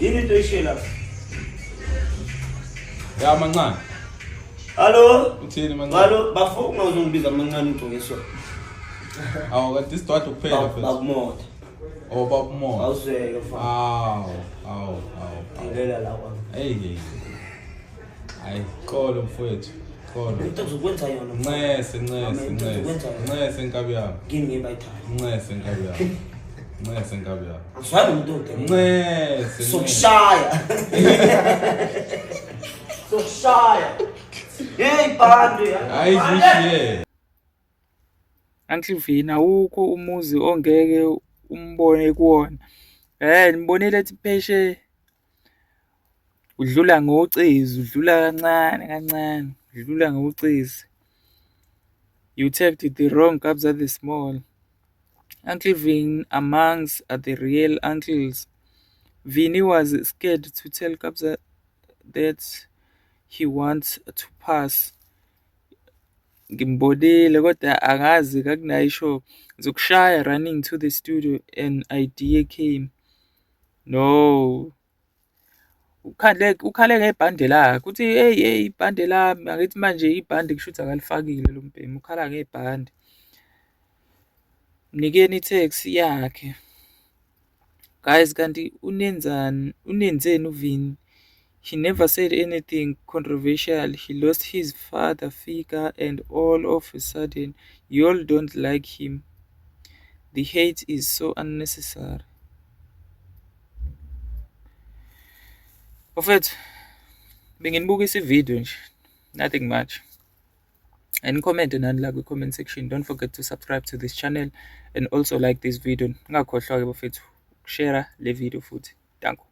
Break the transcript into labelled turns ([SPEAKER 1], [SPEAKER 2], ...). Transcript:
[SPEAKER 1] Yini into eshiye lapha?
[SPEAKER 2] Ya mancane.
[SPEAKER 1] Hallo?
[SPEAKER 2] Uthini mancane?
[SPEAKER 1] Hallo, bafuna ungazongibiza mancane ugcoke
[SPEAKER 2] Awu kanti isithathu kuphela futhi.
[SPEAKER 1] Bakumota.
[SPEAKER 2] Oh babumoya.
[SPEAKER 1] Awuzweke mfana.
[SPEAKER 2] Awu.
[SPEAKER 1] Ngilela la kwami.
[SPEAKER 2] Hey. Hayi, xolo mfowethu. Xolo.
[SPEAKER 1] Into zokwenza yona.
[SPEAKER 2] Nqese inkabi yami.
[SPEAKER 1] Ngini ngebayithaya.
[SPEAKER 2] Nqese inkabi yami.
[SPEAKER 1] Aswali umuntu onke.
[SPEAKER 2] Nqese.
[SPEAKER 1] Sokushaya. Sokushaya. Hey bande.
[SPEAKER 2] Hayi zishiye.
[SPEAKER 3] Uncle Vina awukho umuzi ongeke umbone kuwona. Nibonile ethi pheshe udlula ngocizi, udlula kancane, udlula ngocizi. You tapped the wrong Kabza the Small. Uncle Vin amongst the real uncles. Vini was scared to tell Kabza that he wants to pass. Ngimbonile kodwa akazi kakunayisho zokushaya running to the studio an idea came. No. Ukhale ngebhande lakhe uthi hey ibhande lami angithi manje ibhande kushuthi akalifakile lo mbhemu ukhala ngebhande. Mnikeni itext yakhe. Guys kanti unenzeni uVini? He never said anything controversial. He lost his father figure and all of a sudden you all don't like him. The hate is so unnecessary. Bafethu, benginibukisa ivideo nje, nothing much. And comment nani la kwi-comment section. Don't forget to subscribe to this channel and also like this video. Ngakhohlwa ke bafethu, share le video futhi. Danko.